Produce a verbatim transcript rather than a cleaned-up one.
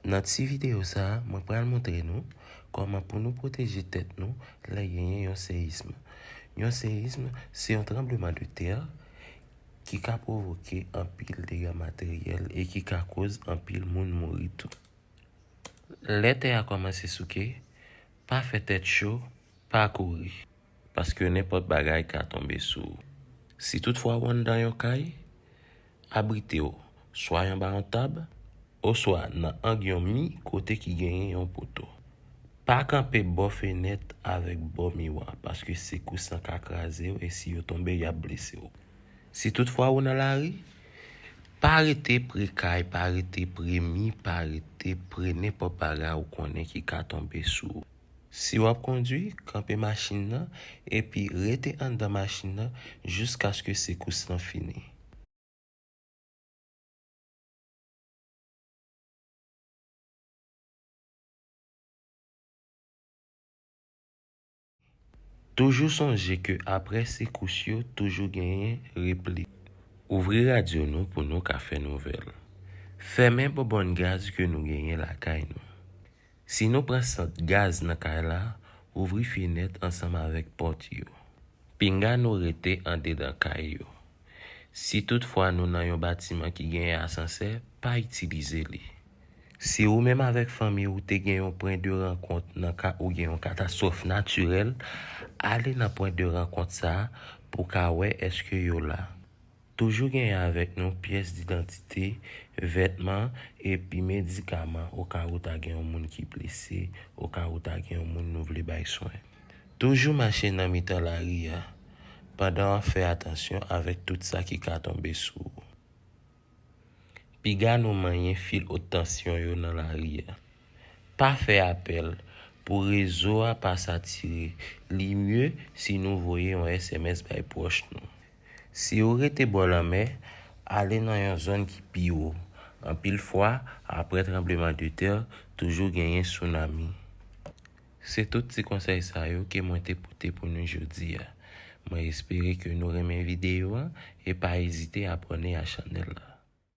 Nan ti videyo sa a, mwen pral montre nou kòman pou nou pwoteje tèt nou lè genyen yon seyism. Yon seyism se yon tranblemanntè ki ka pwovoke anpil dega materyèl e ki ka koz anpil moun mouri tou. Lè tè a kòmanse souke, pa fè tèt cho, pa kouri, paske nenpòt bagay ka tonbe sou ou. Si toutfwa w anndan yon kay, abrite w swa anba yon tab, oswa nan ang yon mi kote ki genyen yon poto. Pa kanpe bò fenèt avèk bò miwa, paske sekous lan ka kraze w e si yo tonbe, y ap blese w. Si toutfwa ou nan lari, pa rete pre kay, pa rete pre mi, pa rete pre nenpòt bagay ou konnen ki ka tonbe sou ou. Si w ap kondwi, kanpe machin nan, epi rete anndan machin nan jiskaske sekous lan fini. Toujou sonje ke apre sekous yo, toujou genyen repli. Ouvri radyo nou pou nou ka fè nouvèl. Fèmen bonbòn gaz ke nou genyen lakay nou. Si nou pran sant gaz nan kay la, ouvri fenèt ansanm avèk pòt yo. Pinga nou rete andedan kay yo. Si toutfwa nou nan yon batiman ki genyen asansè, pa itilize li. Si ou menm avèk fanmi ou te gen yon pwen de rankont nan ka ou gen yon katastwòf natirèl, ale nan pwen de rankont sa a pou ka wè èske yo la. Toujou genyen avèk nou pyès didantite, vètman, epi medikaman oka ou ta gen yon moun ki blese, oka ou ta gen yon moun nou vle bay swen. Toujou mache nan mitan lari a, pandan w ap fè atansyon avèk tout sa ki ka tonbe sou ou. Piga nou manyen fil wot tansyon yo nan lari a. Pa fè apèl pou rezo a pa satire. Li mye si nou voye yon S M S bay pwòch nou. Si ou rete bò lanmè, ale nan yon zòn ki pi wo. Anpil fwa, apre tranblemanntè, toujou genyen sounami. Se tout ti konsèy sa yo ke mwen te pote pou nou jodi a. Mwen espere ke nou renmen videyo a e pa ezite abòne a chanèl la.